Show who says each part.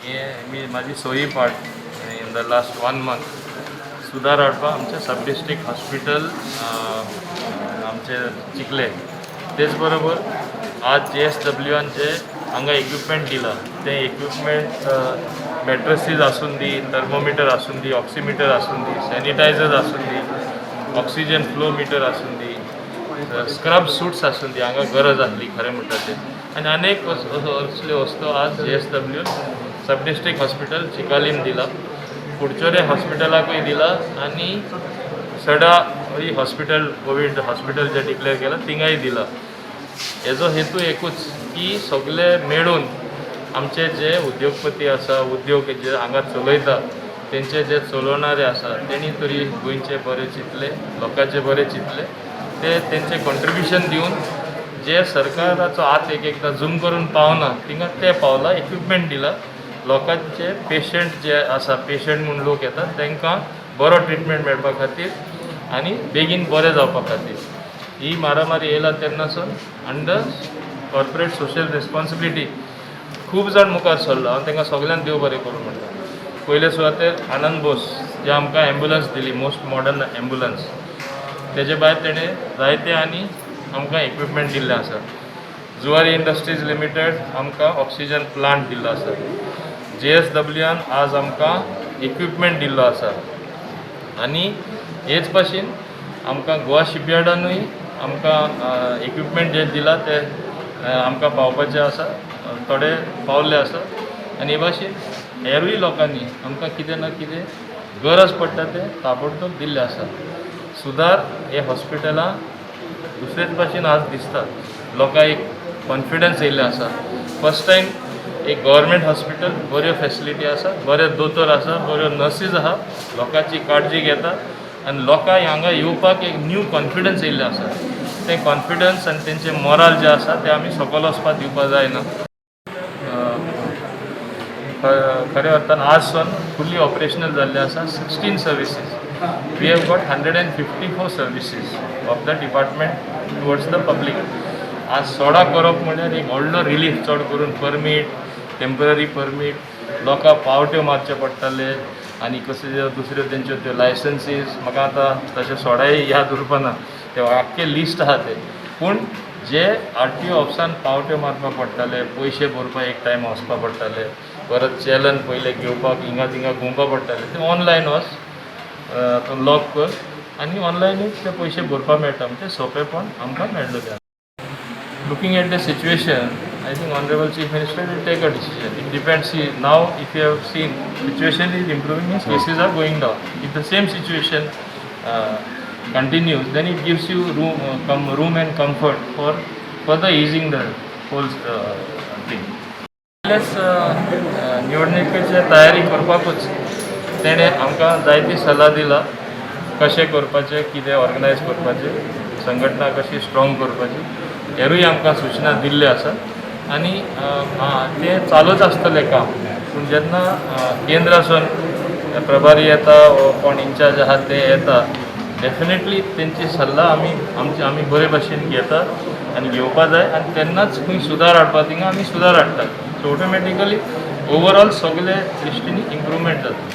Speaker 1: हे मी म्हाजी सोयी part in the last one month सुदार हाडपाक आमचें सब डिस्ट्रिक्ट हॉस्पिटल आमचे चिखले. तेच बरोबर आज जे एस डब्ल्यून जे हांगा इक्विपमेंट दिला, तें इक्विपमेंट मॅट्रसीज आसूं दी, थर्मोमिटर आसूं दी, ऑक्सिमिटर आसूं दी, सॅनिटायझर आसूं दी, ऑक्सिजन फ्लो मिटर आसूं दी, स्क्रब सुट्स आसूं दी, हांगा गरज आसली खरें म्हणटा तें. आनी अनेक असल्यो वस्तू आज जे एस डब्ल्यू सब डिस्ट्रिक्ट हॉस्पिटल चिकालीम दिला, कुडचोरे हॉस्पिटलाकूय दिला आनी सडा हॉस्पिटल, कोवीड हॉस्पिटल जे डिक्लेअर केलां थिंगाय दिला. हेजो हेतू एकूच की सगळे मेळून आमचे जे उद्योगपती आसा, उद्योग जे हांगा चलयता, तेंचे जे चलोवणारे आसा, तेणी तरी गोंयचे बरें चिंतलें, लोकांचे बरें चिंतलें, ते तेंचें कॉन्ट्रिब्युशन दिवन जे सरकाराचो हात एक एकदां झूम करून पावना थिंगा ते पावला. इक्विपमेंट दिला, लोकांचे पेशंट जे आसा, पेशंट म्हूण लोक येतात, तांकां बरो ट्रिटमेंट मेळपा खातीर आनी बेगीन बरे जावपा खातीर. ही मारामारी येयला तेन्नासून अंडर कॉर्पोरेट सोशल रिस्पॉन्सिबिलिटी खूब जाण मुखार सरला. हांव तांकां सगल्यांक देव बरें करूं म्हणटा. पयले सुवातेर आनंद बोस, जे आमकां एम्बुलन्स दिली, मोस्ट मॉडर्न एम्बुलन्स. तेजे भायर तेणें जायते आनी आमकां इक्विपमेंट दिल्लें आसा. जुवारी इंडस्ट्रीज लिमिटेड आमकां ऑक्सिजन प्लांट दिल्लो आसा. जे एस डब्ल्यून आज आमकां इक्विपमेंट दिल्लो आसा. आनी हेच भाशेन आमकां गोवा शिपयार्डानूय आमकां इक्विपमेंट जे दिला ते आमकां पावपाचे आसा, थोडे पावल्ले आसा. आनी हे भाशेन हेरूय लोकांनी आमकां कितें ना कितें गरज पडटा तें ताबडतोब दिल्लें आसा. सुदार हे हॉस्पिटलां दुसरेच भाशेन आज दिसता. लोकांक एक कॉन्फिडन्स येयल्लें आसा. फर्स्ट टायम एक गव्हर्मेंट हॉस्पिटल, बऱ्यो फेसिलिटी आसा, बरे दोतोर आसा, बऱ्यो नर्सीज आहा, लोकांची काळजी घेता आनी लोकांक हांगा येवपाक एक न्यू कॉन्फिडन्स येयल्लें आसा. तें कॉन्फिडन्स आनी तेंचें मोराल जें आसा तें आमी सकयल वचपाक दिवपाक जायना. खऱ्या अर्थान आज सावन फुल्ली ऑपरेशनल जाल्लें आसा. 16 services, we have got 154 services of the department towards the public. आज सोडा करप म्हणल्यार एक व्हडलो रिलीफ. चड करून परमीट, टेंपररी परमीट, लोकांक पावट्यो मारचे पडटाले आनी कसल्यो दुसऱ्यो तेंच्यो त्यो लायसन्सीस. म्हाका आतां तशें सोडाय याद उरपाना, ते आख्खें लिस्ट आहा तें. पूण जे आरटीओ ऑफिसान पावट्यो मारपाक पडटाले, पयशे भरपाक एक टायम वचपा पडटाले, परत चेलन पयले घेवपाक हिंगा थिंगा घुंवपा पडटाले, ते ऑनलायन वच, तो लॉग कर आनी ऑनलायनूच ते पयशे भरपाक मेळटा. म्हणजे सोंपेपण आमकां मेळ्ळेलें आसा. Looking at the situation, I think Honorable Chief Minister will take a decision. It depends. See, now if you have seen, situation is improving, means cases are going down. If the same situation continues, then it gives you room and comfort for further easing the whole thing. पयलेच निवडणुकेची तयारी करपाकूच तेणें आमकां जायती सल्ला दिला, कशें करपाचें, कितें ऑर्गनायज करपाचें, संघटना कशी स्ट्रॉंग करपाची, हेरूय आमकां सुचना दिल्ल्यो आसा. आनी तें चालूच आसतलें काम. पूण जेन्ना केंद्रासून प्रभारी येता वो कोण इन्चार्ज आहा ते येता, डेफिनेटली तेंची सल्ला आमी आमची आमी बरे भाशेन घेता आनी घेवपा जाय. आनी तेन्नाच खंय सुदार हाडपा थिंगा आमी सुदार हाडटात. सो ऑटोमॅटिकली ओवरऑल सगळे दृश्टीन इम्प्रुवमेंट जाता.